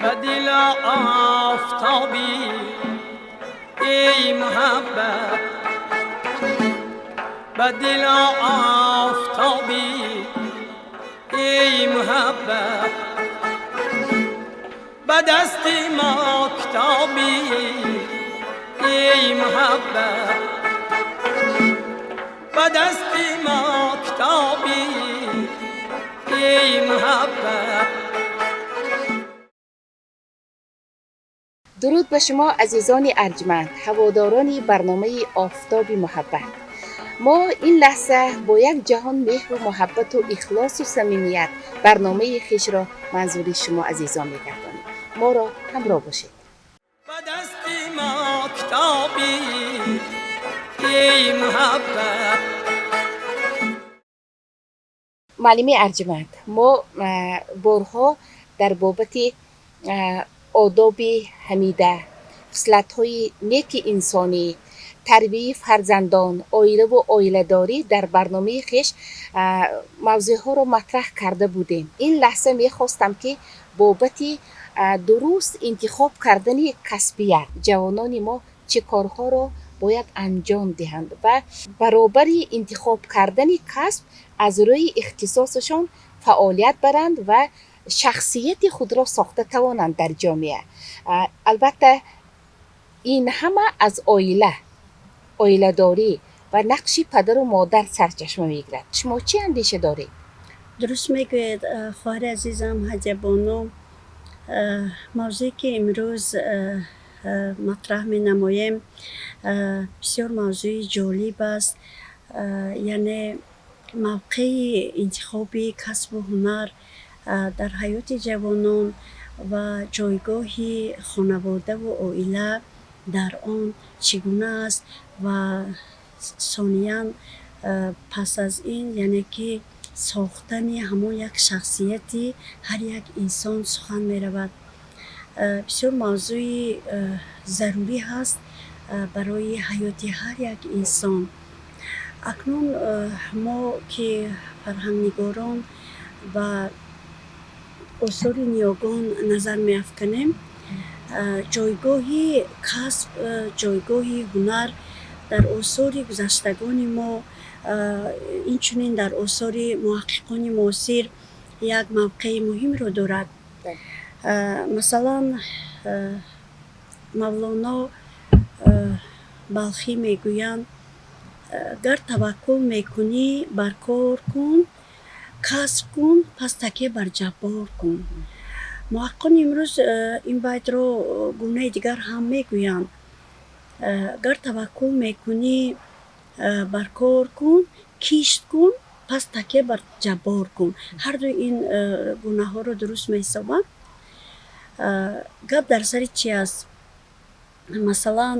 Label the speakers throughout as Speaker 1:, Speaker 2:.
Speaker 1: Ба дил офтобӣ, эй муҳаббат, ба дил офтобӣ, эй муҳаббат, ба дасти мо китобӣ, эй муҳаббат, ба дасти мо китобӣ, эй муҳаббат.
Speaker 2: Дуруд ба шумо, азизони арҷманд, ҳаводорони барномаи «Офтоби муҳаббат». Мо ин лаҳза бо як ҷаҳон меҳру муҳаббату ихлосу самимият барномаи хешро манзури шумо азизон мегардонем. Моро ҳамроҳ бошед.
Speaker 1: Ба дасти мо китобӣ, эй муҳаббат.
Speaker 2: Муаллими арҷманд, мо борҳо дар бобати одоби ҳамида, хислатҳои неки инсонӣ, тарбияи фарзандон, оилаву оиладорӣ дар барномаи хеш мавзӯъҳоро матраҳ карда будем. Ин лаҳза мехостам, ки бобати дуруст интихоб кардани касбият ҷавонони мо чӣ корҳоро бояд анҷом диҳанд ва баробари интихоб кардани касб аз рӯи ихтисосашон фаъолият баранд ва шахсияти худро сохта тавонанд дар ҷомеа. Албатта, ин ҳама аз оила, оиладорӣ ва нақши падару модар сарчашма мегирад. Шумо чӣ андеша доред?
Speaker 3: Дуруст мегӯед, хоҳари азизам Ҳадиябону. Мавзӯе, ки имрӯз матраҳ менамоем, бисёр мавзӯи ҷолиб аст, яъне мавқеи интихоби касбу ҳунар дар ҳаёти ҷавонон ва ҷойгоҳи хонаводаву оила дар он чӣ гуна аст ва сониян, пас аз ин, яъне ки сохтани ҳамон як шахсияти ҳар як инсон сухан меравад. Бисёр мавзӯи зарурӣ ҳаст барои ҳаёти ҳар як инсон. Акнун мо, ки фарҳангнигорон, ба осори ниёгон назар меафканем, ҷойгоҳи касб, ҷойгоҳи ҳунар дар осори гузаштагони мо, инчунин дар осори муҳаққиқони муосир як мавқеи муҳимро дорад. Масалан, Мавлоно Балхӣ мегӯянд: «Гар таваккул мекунӣ, бар кор кун, касб кун, пас такя бар Ҷаббор кун». Муҳаққиқони имрӯз ин байтро гунаи дигар ҳам мегӯянд: «Гар таваккул мекунӣ, бар кор кун, кишт кун, пас такя бар Ҷаббор кун». Ҳарду ин гунаҳоро дуруст меҳисобанд. Гап дар сари чи аст? Масалан,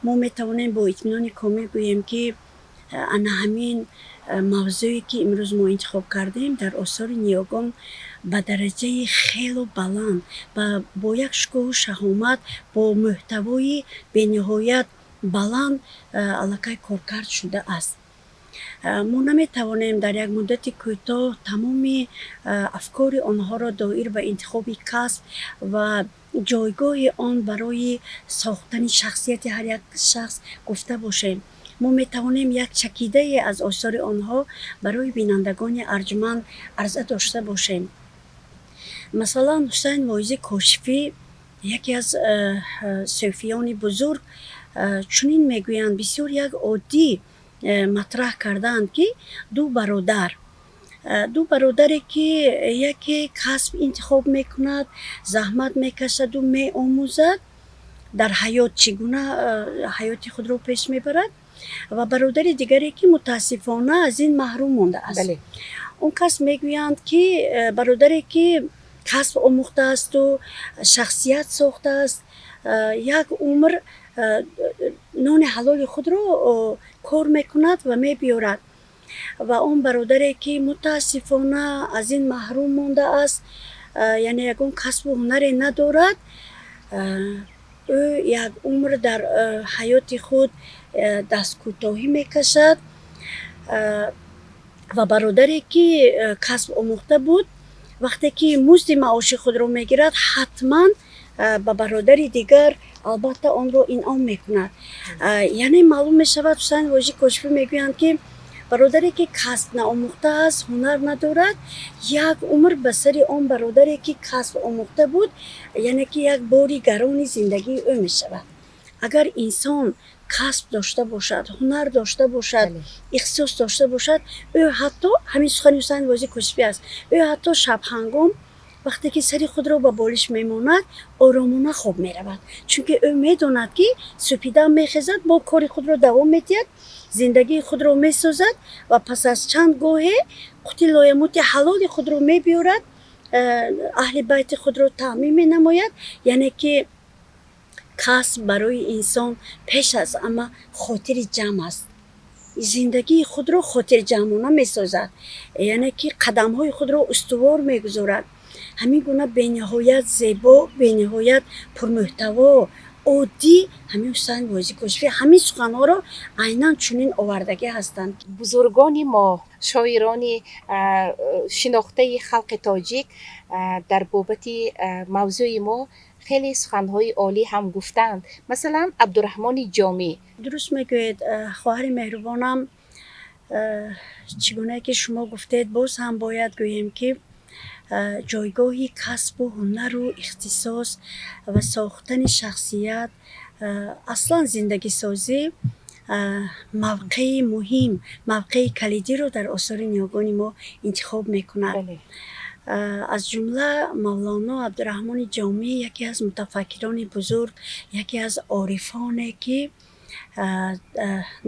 Speaker 3: мо метавонем бо итминони комил гӯем, ки ана ҳамин мавзӯе, ки имрӯз мо интихоб кардем, дар осори ниёгон ба дараҷаи хело баланд ва бо як шукӯҳу шаҳомат, бо мӯҳтавои бениҳоят баланд аллакай коркард шудааст. Мо наметавонем дар як муддати кӯтоҳ тамоми афкори онҳоро доир ба интихоби касб ва ҷойгоҳи он барои сохтани шахсияти ҳар як шахс гуфта бошем. Мо метавонем як чакидае аз осори онҳо барои бинандагони арҷманд арза дошта бошем. Масалан, Ҳусайн Воизи Кошифӣ, яке аз сӯфиёни бузург, чунин мегӯянд, бисёр як оддӣ матраҳ кардаанд, ки ду бародаре, ки яке касб интихоб мекунад, заҳмат мекашаду меомӯзад, дар ҳаёт чӣ гуна ҳаёти худро пеш мебарад, ва бародари дигаре, ки мутаассифона аз ин маҳрум мондааст. Он кас мегӯянд, ки бародаре, ки касб омӯхтаасту шахсият сохтааст, як умр нони ҳалоли худро кор мекунад ва мебиёрад, ва он бародаре, ки мутаассифона аз ин маҳрум мондааст, яъне ягон касбу ҳунаре надорад, ӯ як умр дар ҳаёти худ дасткӯтоҳӣ мекашад. Ва бародаре, ки касб омӯхта буд, Вақте ки музди маоши худро мегирад, ҳатман ба бародари дигар албатта онро инъом мекунад. Яъне маълум мешавад, Ҳусайн Воҷӣ Кошифӣ мегӯянд, ки бародаре ки касб наомӯхтааст, ҳунар надорад, як умр ба сари он бародаре ки касб омӯхта буд, яъне ки як бори гарони зиндагии ӯ мешавад. Агар инсон касб дошта бошад, ҳунар дошта бошад, ихтисос дошта бошад, ӯ ҳатто, ҳамин сухани Ҳусайн Воҷӣ Кошифӣ аст, ӯ ҳатто шабҳангом вақте ки сари худро ба болиш мемонад, оромона хоб меравад, чунки ӯ медонад, ки супидам мехезад, бо кори худро давом медиҳад, зиндагии худро месозад ва пас аз чанд гоҳе қути лоямути ҳалоли худро мебиёрад, аҳли байти худро таъмин менамояд. Яъне ки касб барои инсон пеш аз ҳама хотири ҷамъ аст, зиндагии худро хотирҷамъона месозад, яъне ки қадамҳои худро устувор мегузорад. Ҳамин гуна бениҳоят зебо, бениҳоят пурмуҳтаво, оддӣ ҳамин Ҳусайн Воизӣ Кошифӣ ҳамин суханҳоро айнан чунин овардагӣ ҳастанд.
Speaker 2: Бузургони мо, шоирони шинохтаи халқи тоҷик дар бобати мавзӯи мо хеле суханҳои олӣ ҳам гуфтаанд. Масалан, Абдураҳмони Ҷомӣ.
Speaker 3: Дуруст мегӯед, хоҳари меҳрубонам, чӣ гунае ки шумо гуфтед, боз ҳам бояд гӯем, ки ҷойгоҳи касбу ҳунару ихтисос ва сохтани шахсият, аслан зиндагисозӣ, мавқеи муҳим, мавқеи калидиро дар осори ниёгони мо интихоб мекунад. Аз ҷумла Мавлоно Абдураҳмони Ҷомӣ, яке аз мутафаккирони бузург, яке аз орифоне, ки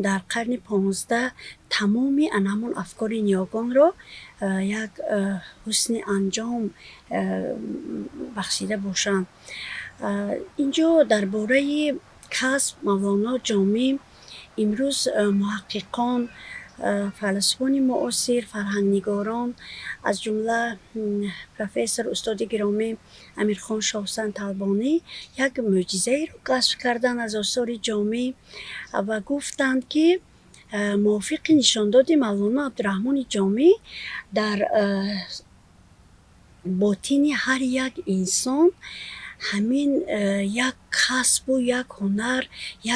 Speaker 3: дар қарни 15 тамоми анҳамон афкори ниёгонро як ҳусни анҷом бахшида бошанд. Инҷо дар бораи касб Мавлоно Ҷомӣ имрӯз муҳаққиқон, файласуфони муосир, фарҳангнигорон, аз ҷумла профессор, устоди гиромӣ Амирхон Шоҳсан Талбонӣ як мӯъҷизаеро кашф карданд аз осори Ҷомӣ ва гуфтанд, ки мувофиқи нишондоди Мавлоно Абдураҳмони Ҷомӣ дар ботини ҳар як инсон ҳамин як касбу як ҳунар,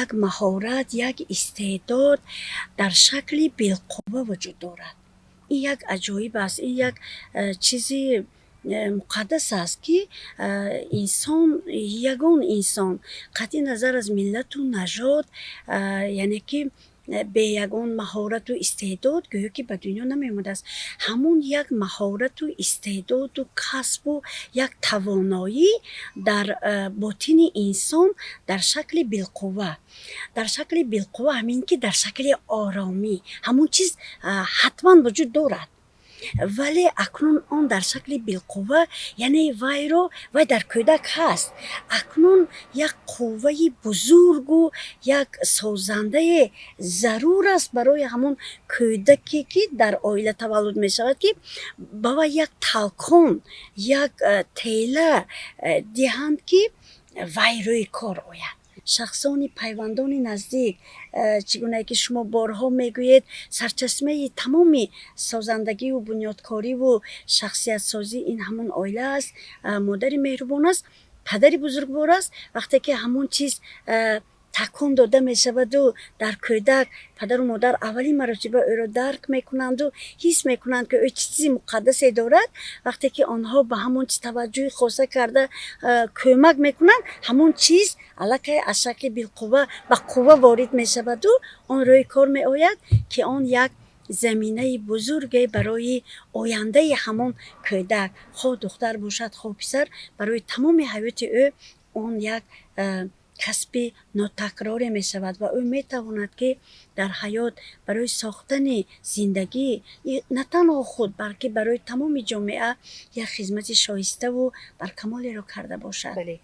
Speaker 3: як маҳорат, як истеъдод дар шакли билқувва вуҷуд дорад. Ин як аҷоиб аст, ин як чизи муқаддас аст, ки инсон, ягон инсон, қатъи назар аз миллату нажод, яъне ки бе ягон маҳорату истеъдод гӯё ки ба дунё намеомадааст. Ҳамон як маҳорату истеъдоду касбу як тавоноӣ дар ботини инсон дар шакли билқувва, дар шакли билқувва, ҳамин ки дар шакли оромӣ ҳамон чиз ҳатман вуҷуд дорад, вале акнун он дар шакли билқувва, яъне вайро, вай дар кӯдак ҳаст, акнун як қувваи бузургу як созандае зарур аст барои ҳамон кӯдаке, ки дар оила таваллуд мешавад, ки ба вай як талкон, як тела диҳанд, ки вай рӯи кор ояд. Шахсони пайвандони наздик, чӣ гунае ки шумо борҳо мегӯед, сарчашмаи тамоми созандагиву бунёдкориву шахсиятсозӣ ин ҳамон оила аст, модари меҳрубон аст, падари бузургвор аст. Вақте ки ҳамон чиз такон дода мешаваду дар кӯдак падару модар аввалин маротиба ӯро дарк мекунанду ҳис мекунанд, ки ӯ чӣ чизи муқаддасе дорад, вақте ки онҳо ба ҳамон чиз таваҷҷӯҳи хоса карда кӯмак мекунанд, ҳамон чиз аллакай аз шакли билқувва ба қувва ворид мешаваду он рӯи кор меояд, ки он як заминаи бузурге барои ояндаи ҳамон кӯдак, хоҳ духтар бошад, хоҳ писар, барои тамоми ҳаёти ӯ он як касби нотакроре мешавад ва ӯ метавонад, ки дар ҳаёт барои сохтани зиндагӣ на танҳо худ, балки барои тамоми ҷомеа як хизмати шоиставу баркамолеро карда бошад.
Speaker 2: Бале,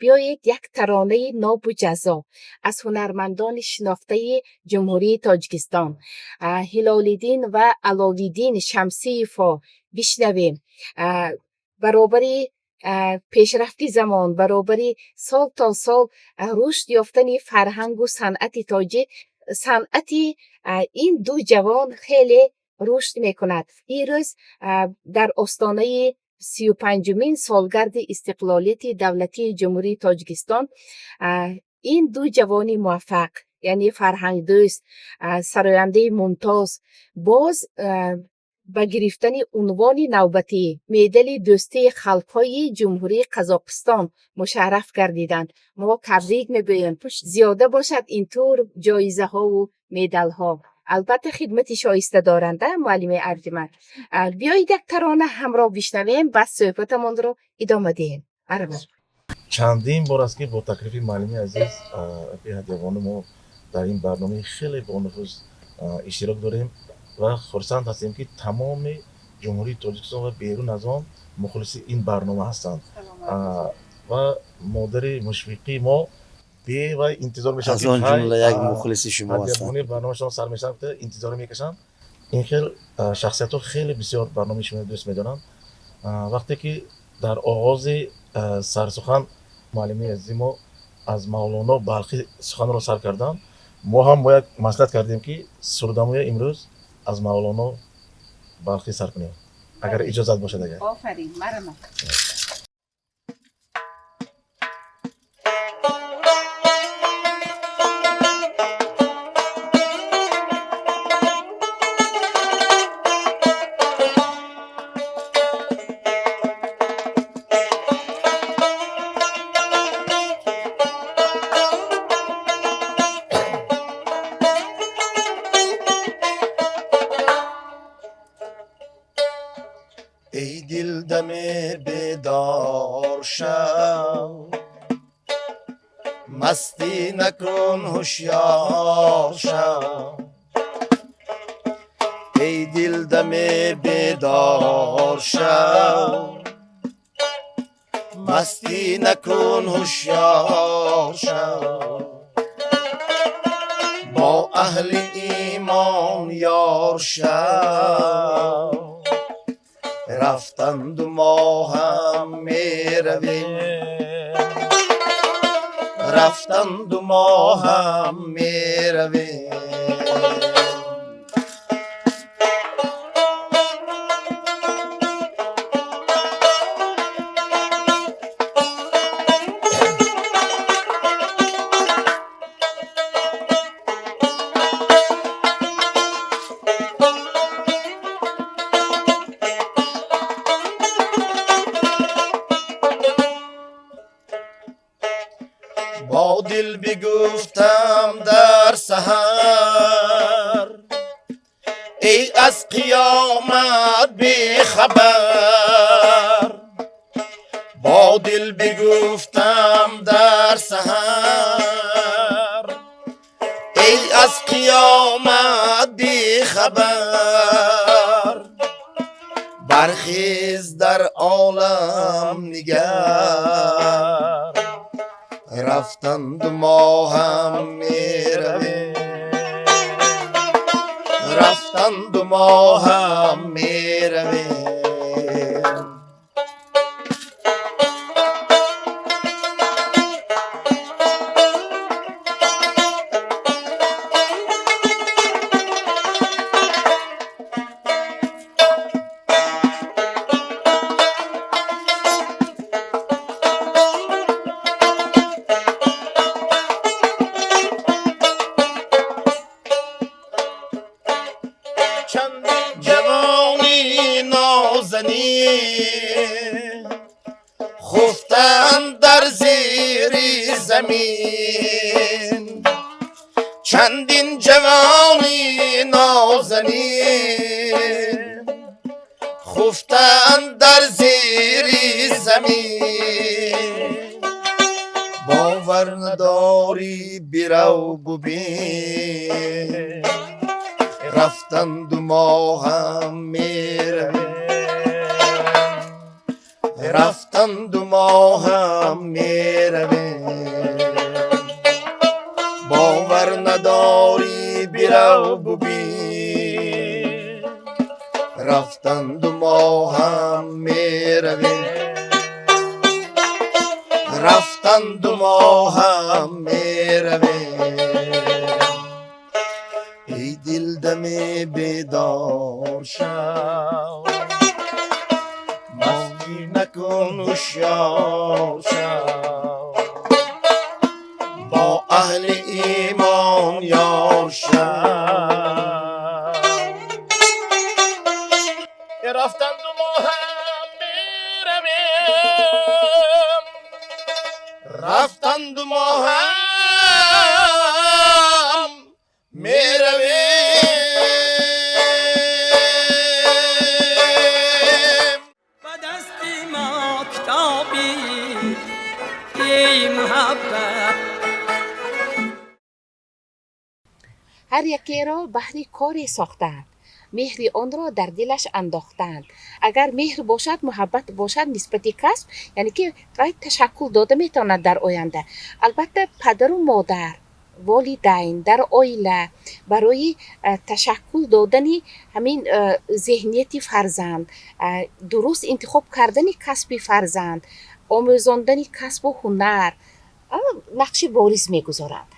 Speaker 2: биёед як таронаи нобу ҷаззоб аз ҳунармандони шинохтаи Ҷумҳурии Тоҷикистон Ҳилолиддин ва Аловиддин Шамсиевҳо бишнавем. Баробари пешрафти замон, баробари сол то сол рушд ёфтани фарҳангу санъати тоҷик, санъати ин ду ҷавон хеле рушд мекунад. Имрӯз дар остонаи 35-умин солгарди истиқлолияти давлатии Ҷумҳурии Тоҷикистон ин ду ҷавони муваффақ, яъне фарҳангдӯст, сарояндаи мумтоз, боз ба гирифтани унвони навбатӣ медали дӯстии халқҳои Ҷумҳурии Қазоқистон мушарраф гардиданд. Мо табрик мегӯем. Зиёда бошад ин тур ҷоизаҳову медалҳо. Албатта, хидмати шоиста доранд, муаллими арҷманд. Биёед, як тарона ҳамроҳ бишнавем, баъд суҳбатамонро идома диҳем. Марҳамат.
Speaker 4: Чандин бор аст, ки бо таклифи муаллими азиз Ҳадиябону мо дар ин барномаи хеле бонуфуз иштирок дорем ва хурсанд ҳастем, ки тамоми Ҷумҳурии Тоҷикистон ва берун аз он мухлиси ин барнома ҳастанд ва модари мушфиқии мо бевай интизор мешавад.
Speaker 5: Аз он ҷумла як мухлиси шумо ҳастанд.
Speaker 4: Барномашон сар мешавад, интизор мекашанд. Ин хел шахсиятҳо хеле бисёр барномаи шуморо дӯст медоранд. Вақте ки дар оғози сарсухан муаллими азизи мо аз Мавлоно Балхӣ суханро сар карданд, мо ҳам бо як маслиҳат кардем, ки сурудамоя имрӯз аз Мавлоно Балхӣ сар кунем, агар иҷозат бошад, агар.
Speaker 2: Офарин, марҳамат.
Speaker 6: Эй дил, даме бедор шав, мастӣ накун, ҳушёр шав. Эй дил, даме бедор шав, мастӣ накун, ҳушёр шав, бо аҳли имон ёр шав. Рафтанду мо ҳам меравем, рафтанду мо ҳам меравем. Бо дил бигуфтам дар саҳар: эй аз қиёмат бехабар. Бо дил бигуфтам дар саҳар: эй аз қиёмат бехабар, бархез, дар олам нигар, рафтанду мо ҳам меравем, рафтанду мо ҳам меравем. Чандин ҷавони нозанин хуфтанд дар зери замин, чандин ҷавони нозанин хуфтанд дар зери замин. Бовар надорӣ, бирав бубин, рафтанду мо ҳам меравем, рафтанду мо ҳам меравем. Бовар надорӣ, бирав бубин, рафтанду мо ҳам меравем, рафтанду мо ҳам меравем. Эй дил, даме бедор шав, мастӣ Ҳушёр шав, бо аҳли имон ёр шав. Рафтанду мо ҳам меравем, рафтанду мо ҳам меравем.
Speaker 1: Ба дасти мо китоби эй муҳаббат.
Speaker 2: Ҳар якеро баҳри коре сохтаанд, меҳри онро дар дилаш андохтаанд. Агар меҳр бошад, муҳаббат бошад нисбати касб, яъне ки вай ташаккул дода метавонад дар оянда. Албатта, падару модар, волидайн дар оила барои ташаккул додани ҳамин зеҳнияти фарзанд, дуруст интихоб кардани касби фарзанд, омӯзондани касбу ҳунар нақши бориз мегузоранд.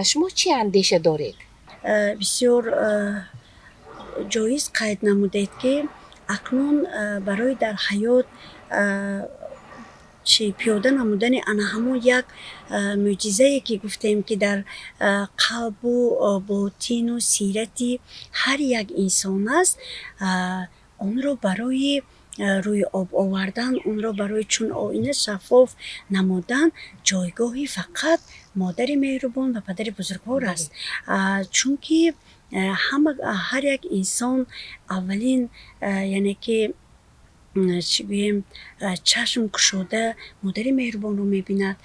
Speaker 2: Шумо чӣ андеша доред?
Speaker 3: Бисёр ҷоиз қайд намудед, ки акнун барои дар ҳаёт чи пиёда намудани ана ҳамон як мӯъҷизае, ки гуфтем, ки дар қалбу ботину сирати ҳар як инсон аст, онро барои рӯи об овардан, онро барои чун оина шаффоф намудан ҷойгоҳи фақат модари меҳрубон ва падари бузургвор аст. Чунки ҳама, ҳар як инсон аввалин, яъне ки чӣ гӯем, чашм кушода модари меҳрубонро мебинад.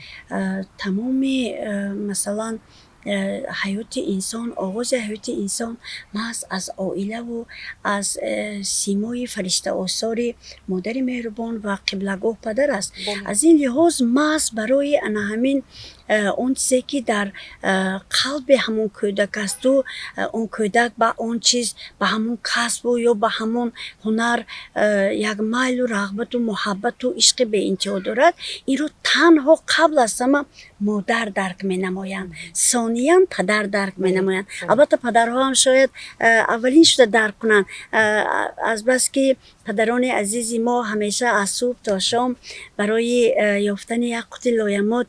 Speaker 3: Тамоми, масалан, ҳаёти инсон, оғози ҳаёти инсон маҳз аз оилаву аз симои фариштаосори модари меҳрубон ва қиблагоҳ падар аст. Аз ин лиҳоз, маҳз барои ана ҳамин он чизе, ки дар қалби ҳамон кӯдак асту он кӯдак ба он чиз, ба ҳамон касбу ё ба ҳамон ҳунар як майлу рағбату муҳаббату ишқи беинтиҳо дорад, инро танҳо қабл аз ҳама модар дарк менамоянд, сониян падар дарк менамоянд. Албатта, падарҳо ҳам шояд аввалин шуда дарк кунанд, азбаски падарони азизи мо ҳамеша аз субҳ то шом барои ёфтани як қути лоямот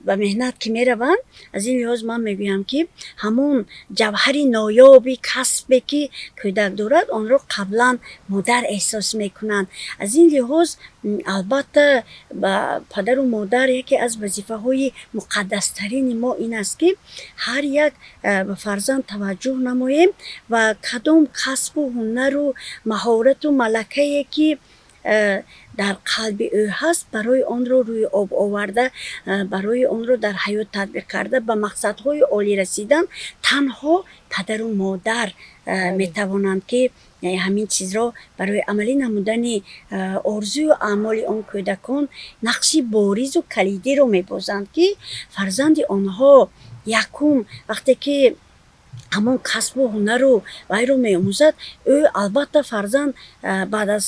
Speaker 3: ба меҳнат ки мераванд. Аз ин лиҳоз ман мегӯям, ки ҳамон ҷавҳари ноёби касбе, ки кӯдак дорад, онро қаблан модар эҳсос мекунанд. Аз ин лиҳоз, албатта, ба падару модар яке аз вазифаҳои муқаддастарини мо ин аст, ки ҳар як ба фарзанд таваҷҷӯҳ намоем ва кадом касбу ҳунару маҳорату малакае, ки дар қалби ӯ ҳаст, барои онро рӯи об оварда, барои онро дар ҳаёт татбиқ карда, ба мақсадҳои олӣ расидан танҳо падару модар метавонанд, ки ҳамин чизро барои амалӣ намудани орзую аъмоли он кӯдакон нақши боризу калидиро мебозанд, ки фарзанди онҳо якум вақте ки ҳамон касбу ҳунару вайро меомӯзад, ӯ албатта фарзанд баъд аз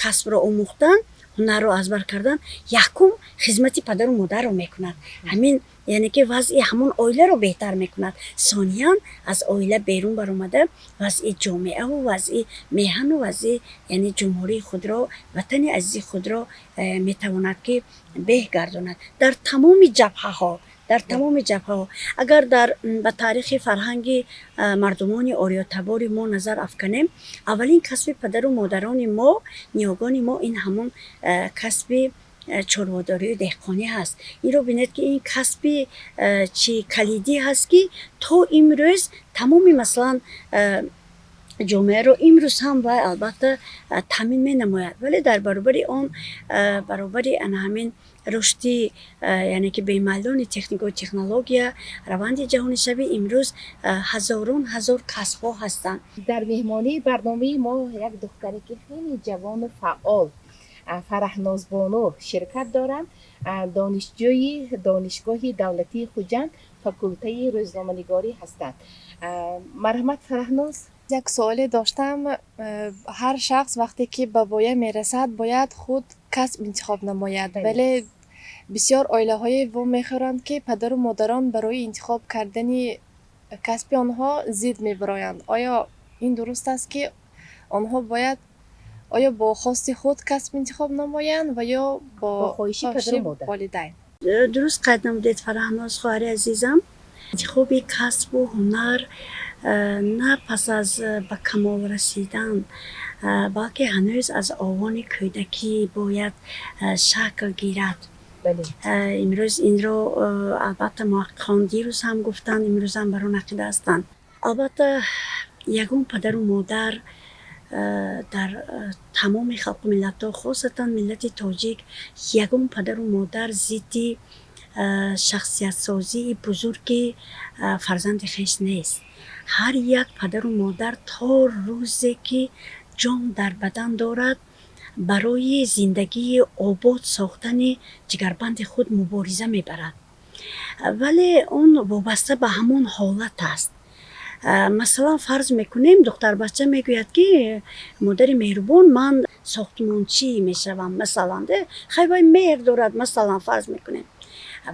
Speaker 3: касбро омӯхтан, ҳунарро аз бар кардан, якум хизмати падару модарро мекунад. Ҳамин, яъне ки вазъи ҳамон оиларо беҳтар мекунад. Сониян аз оила берун баромада, вазъи ҷомеаву вазъи меҳану вазъи, яъне ҷумҳурии худро, ватани азизи худро метавонад, ки беҳ гардонад дар тамоми ҷабҳаҳо, дар тамоми ҷабҳаҳо. Агар дар ба таърихи фарҳанги мардумони ориётабори мо назар афканем, аввалин касби падару модарони мо, ниёгони мо ин ҳамон касби чорводорию деҳқонӣ ҳаст. Инро бинед, ки ин касби чи калидӣ ҳаст, ки то имрӯз тамоми, масалан, ҷомеаро имрӯз ҳам вай албатта таъмин менамояд. Вале дар баробари он, баробари ана ҳамин рушди, яъне ки бемайлони техникаю технология, раванди ҷаҳонишавӣ, имрӯз ҳазорон ҳазор касбҳо ҳастанд.
Speaker 2: Дар меҳмонии барномаи мо як духтаре, ки хеле ҷавону фаъол, Фараҳнозбону ширкат доранд, донишҷӯи Донишгоҳи давлатии Хуҷанд, факултаи рӯзноманигорӣ ҳастанд. Марҳамат, Фараҳноз.
Speaker 7: Як суоле доштам. Ҳар шахс вақте ки ба воя мерасад, бояд худ касб интихоб намояд, вале бисёр оилаҳое вомехӯранд, ки падару модарон барои интихоб кардани касби онҳо зид мебароянд. Оё ин дуруст аст, ки онҳо бояд Оё бо хости худ касб интихоб намоянд ва ё бо
Speaker 2: Бо хоҳиши падару модар?
Speaker 7: Волидайн?
Speaker 3: Дуруст қайд намудед, Фараҳноз, хоҳари азизам. Интихоби касбу ҳунар на пас аз ба камол расидан, балки ҳанӯз аз овони кӯдакӣ бояд шакл гирад. Имрӯз инро албатта муҳаққиқон дирӯз ҳам гуфтанд, имрӯз ҳам бар он ақида ҳастанд. Албатта, ягон падару модар дар тамоми халқу миллатҳо, хосатан миллати тоҷик, ягон падару модар зидди шахсиятсозии бузурги фарзанди хеш нест. Ҳар як падару модар то рӯзе ки ҷон дар бадан дорад, барои зиндагии обод сохтани ҷигарбанди худ мубориза мебарад, вале он вобаста ба ҳамон ҳолат аст. Масалан, фарз мекунем, духтарбача мегӯяд, ки модари меҳрубон, ман сохтмончӣ мешавам, масалан. Хай, вай меҳр дорад, масалан, фарз мекунем,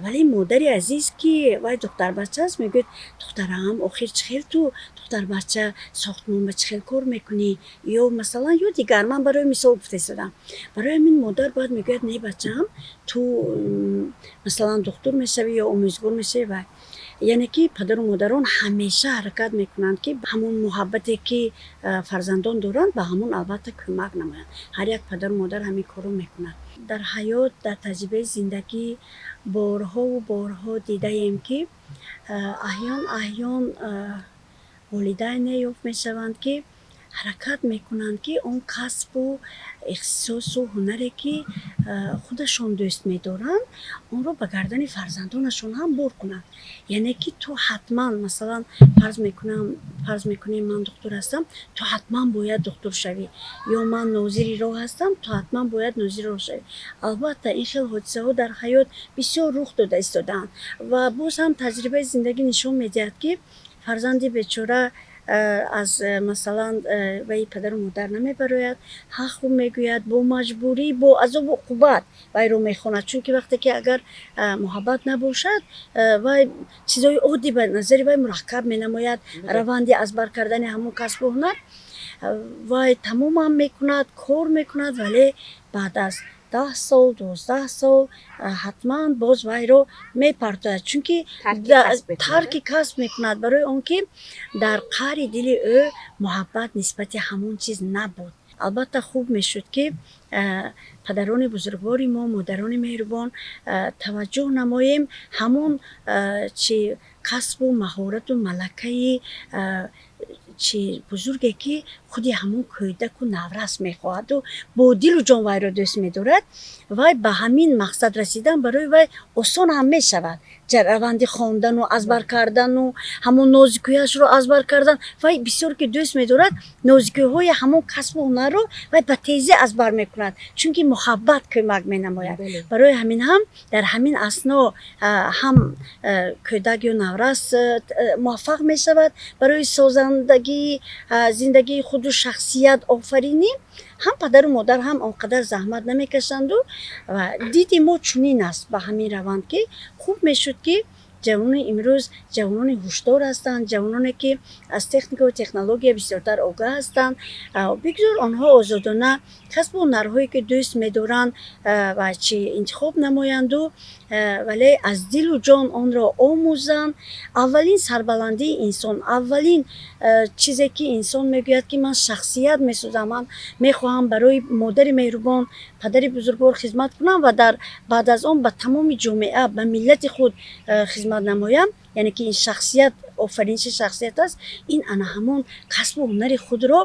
Speaker 3: вале модари азиз, ки вай духтарбача аст, мегӯяд: духтарам, охир чӣ хел ту духтарбача сохтмон ба чӣ хел кор мекунӣ? Ё масалан, ё дигар, ман барои мисол гуфта истодам. Барои ҳамин модар бояд мегӯяд: не, бачаам, ту масалан духтур мешавӣ ё омӯзгор мешавӣ. Ва яъне ки падару модарон ҳамеша ҳаракат мекунанд, ки ҳамон муҳаббате ки фарзандон доранд, ба ҳамон албатта кӯмак намоянд. Ҳар як падару модар ҳамин корро мекунад. Дар ҳаёт, дар таҷрибаи зиндагӣ борҳову борҳо дидаем, ки аҳён аҳён волидайне ёфт мешаванд, ки ҳаракат мекунанд, ки он касбу ихтисосу ҳунаре ки худашон дӯст медоранд, онро ба гардани фарзандонашон ҳам бор кунанд. Яъне ки ту ҳатман, масалан, фарз мекунам, фарз мекунем, ман духтур ҳастам, ту ҳатман бояд духтур шавӣ, ё ман нозири роҳ ҳастам, ту ҳатман бояд нозири роҳ шавӣ. Албатта, ин хел ҳодисаҳо дар ҳаёт бисёр рух дода истодаанд ва боз ҳам таҷрибаи зиндагӣ нишон медиҳад, ки фарзанди бечора аз масалан ваи падару модар намебарояд, ҳақ хуб мегӯяд, бо маҷбурӣ, бо азобу уқубат вайро мехонад, чунки вақте ки агар муҳаббат набошад, вай чизҳои оддӣ ба назари вай мураккаб менамояд. Раванди аз бар кардани ҳамон касбу ҳунар вай тамомам мекунад, кор мекунад, вале баъд аз 10 сол, 12 сол ҳатман боз вайро мепартояд, чунки тарки касб мекунад, барои он ки дар қаъри дили ӯ муҳаббат нисбати ҳамон чиз набуд. Албатта, хуб мешуд, ки падарони бузургвори мо, модарони меҳрубон, таваҷҷӯҳ намоем ҳамон чи касбу маҳорату малакаи чи бузурге, ки худи ҳамон кӯдаку наврас мехоҳаду бо дилу ҷон вайро дӯст медорад. Вай ба ҳамин мақсад расидан барои вай осон ҳам мешавад. Раванди хондану аз бар кардану ҳамон нозикӯяшро аз бар кардан, вай бисёр ки дӯст медорад, нозикӯҳои ҳамон касбу ҳунарро вай ба тезӣ аз бар мекунад, чунки муҳаббат кӯмак менамояд. Барои ҳамин ҳам дар ҳамин асно ҳам кӯдак ё наврас муваффақ мешавад барои созандагии зиндагии худу шахсият офаринӣ, ҳам падару модар ҳам он қадар заҳмат намекашанду. Ва диди мо чунин аст ба ҳамин раванд, ки хуб мешуд, ки ҷавонони имрӯз ҷавонони ҳушдор ҳастанд, ҷавононе ки аз техникаву технология бисёртар огаҳ ҳастанд. Бигзор онҳо озодона касбу ҳунарҳое ки дӯст медоранд ва чи интихоб намоянду, вале аз дилу ҷон онро омӯзанд. Аввалин сарбаландии инсон, аввалин чизе ки инсон мегӯяд, ки ман шахсият месозам, ман мехоҳам барои модари меҳрубон, падари бузургвор хизмат кунам ва дар баъд аз он ба тамоми ҷомеа, ба миллати худ хизмат намоям, яъне ки ин шахсият, офариниши шахсият аст. Ин ана ҳамон касбу ҳунари худро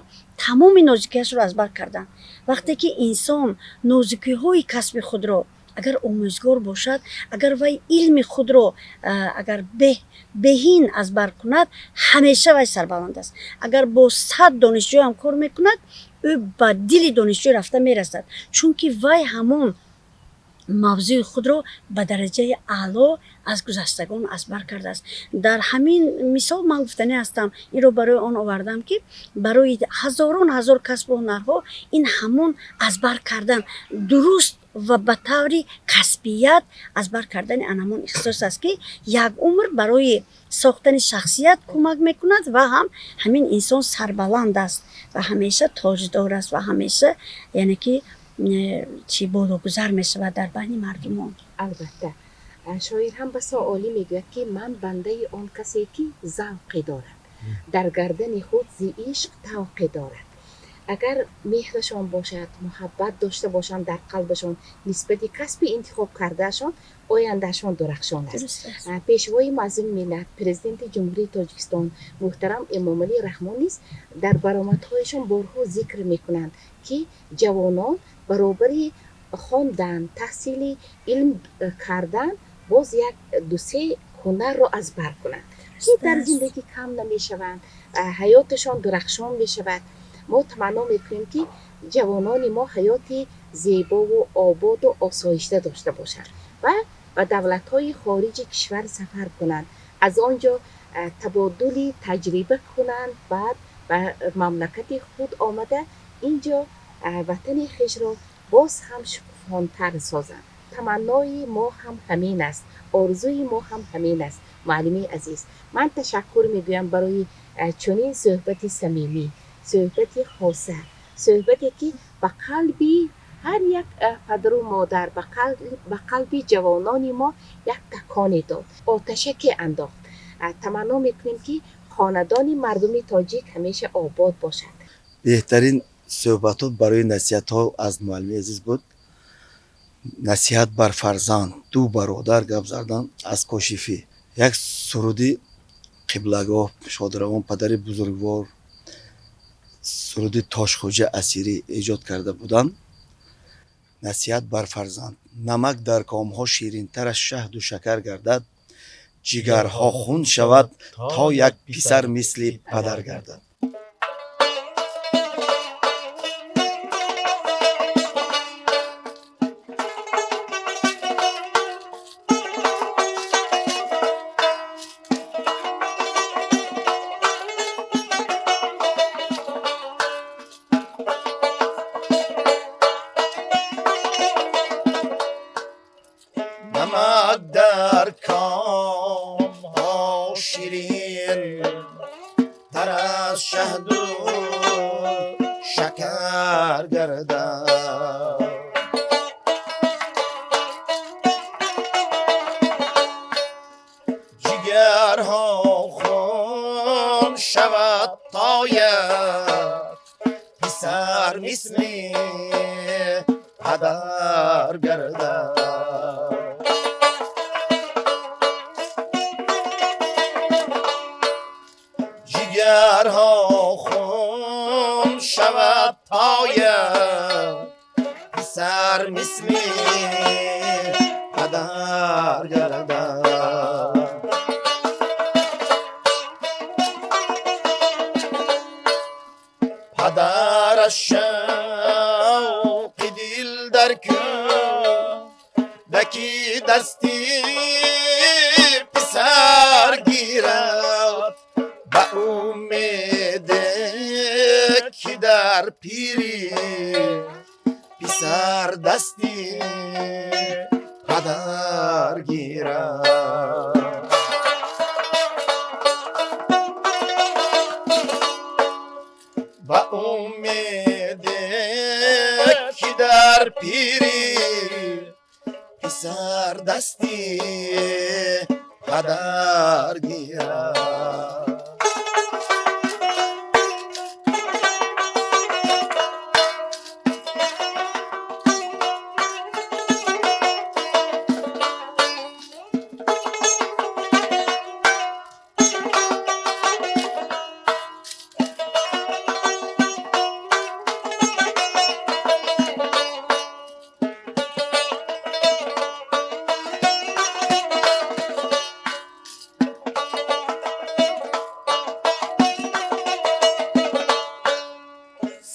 Speaker 3: тамоми нозикиашро аз бар кардан. Вақте ки инсон нозикиҳои касби худро, агар омӯзгор бошад, агар вай илми худро агар беҳин аз бар кунад, ҳамеша вай сарбаланд аст. Агар бо 100 донишҷӯям кор мекунад, ӯ ба дили донишҷӯ рафта мерасад, чунки вай ҳамон мавзӯи худро ба дараҷаи аъло аз гузаштагон аз бар кардааст. Дар ҳамин мисол ман гуфтанӣ ҳастам, инро барои он овардам, ки барои ҳазорон ҳазор касбу ҳунарҳо ин ҳамон аз бар кардан дуруст. Ва ба таври касбият аз бар кардани анамон ихтисос аст, ки як умр барои сохтани шахсият кӯмак мекунад ва ҳам ҳамин инсон сарбаланд аст ва ҳамеша тоҷдор аст ва ҳамеша, яъне ки, чӣ бологузар мешавад дар байни мардумон.
Speaker 2: Албатта, шоир ҳам басо олӣ мегӯяд, ки ман бандаи он касе, ки завқе дорад, дар гардани худ зи ишқ тавқе дорад. Агар меҳрашон бошад, муҳаббат дошта бошанд дар қалбашон нисбати касби интихоб кардаашон, ояндаашон дурахшон аст. Пешвои муаззами миллат, Президенти Ҷумҳурии Тоҷикистон муҳтарам Эмомалӣ Раҳмон низ дар баромадҳояшон борҳо зикр мекунанд, ки ҷавонон баробари хондан, таҳсили илм кардан боз як дусе ҳунарро аз бар кунанд, ки дар зиндагӣ кам намешаванд, ҳаёташон дурахшон мешавад. Мо таманно мекунем, ки ҷавонони мо ҳаёти зебову ободу осоишта дошта бошанд ва ба давлатҳои хориҷи кишвар сафар кунанд, аз он ҷо табодули таҷриба кунанд, баъд ба мамлакати худ омада, ин ҷо ватани хешро боз ҳам шукуфонтар созанд. Таманнои мо ҳам ҳамин аст, орзуи мо ҳам ҳамин аст. Муаллими азиз, ман ташаккур мегӯям барои чунин суҳбати самимӣ, суҳбати хоса, суҳбате, ки ба қалби ҳар як падару модар, ба қалби ҷавонони мо як таконе дод, оташаке андохт. Таманно мекунем, ки хонадони мардуми тоҷик ҳамеша обод бошад.
Speaker 5: Беҳтарин суҳбатҳо барои насиҳатҳо аз муаллими азиз буд. Насиҳат бар фарзанд, ду бародар гап задан аз Кошифӣ, як суруди қиблагоҳ шодравон падари бузургвор, суруди Тошхоҷа Асирӣ эҷод карда буданд. Насиҳат бар фарзанд: намак дар комҳо ширинтар аз шаҳду шакар гардад, ҷигарҳо хун шавад, то як писар мисли падар гардад.
Speaker 6: Намак дар комҳо ширин тар аз шаҳду шакар гардад, ҷигарҳо хун шавад, то як писар мисли падар гардад. Ҷигарҳо хун шавад, то як писар мисли падар гардад. Падараш шавқи дил дар кӯдаки дасти писар гирад, ба умеде ки дар пирӣ писар дасти падар гирад. Ба умеде ки дар пирӣ писар дасти падар гирад.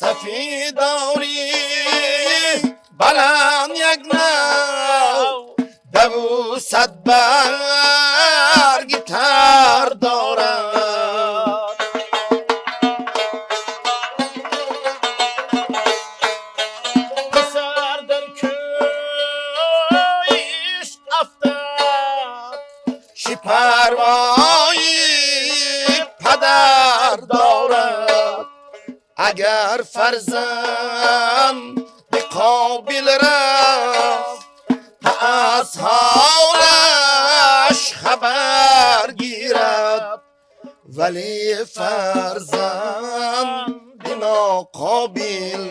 Speaker 6: Сафедори баланд як нав даву сад барги тар дорад, писар дар Парвои падар дорад, агар фарзанд қобил рафт, аз ҳолаш хабар гирад, вале фарзанди ноқобил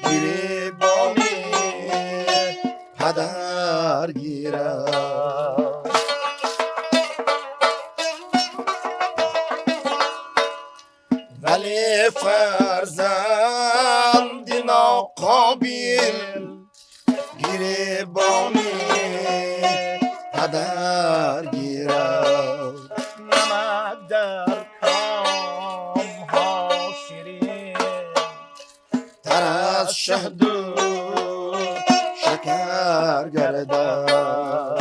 Speaker 6: гиребони падар гирад. Вале фарзанди ноқобил гиребони падар гирад.
Speaker 4: Намак дар комҳо ширин
Speaker 6: тар аз шаҳду шакар гардад.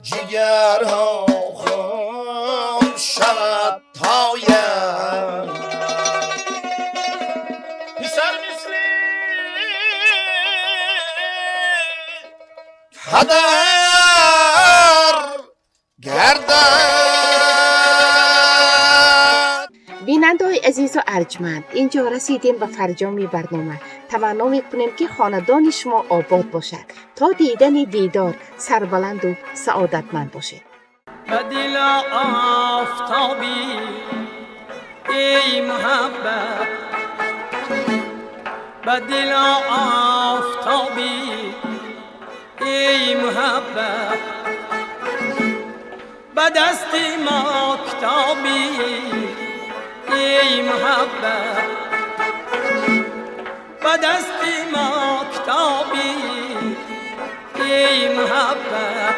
Speaker 6: Ҷигарҳо хун шавад тояд,
Speaker 4: писар мисли
Speaker 6: падар гардад.
Speaker 2: Бинандаҳои азизу арҷманд, инҷо расидем ба фарҷоми барнома. Таманно мекунем, ки хонадони шумо обод бошад. То дидани дидор сарбаланду саодатманд бошед.
Speaker 1: Ба дил офтобӣ, эй муҳаббат, ба дил офтобӣ, эй муҳаббат, ба дасти мо китобӣ, эй муҳаббат, ба дасти мо китобӣ, эй муҳаббат.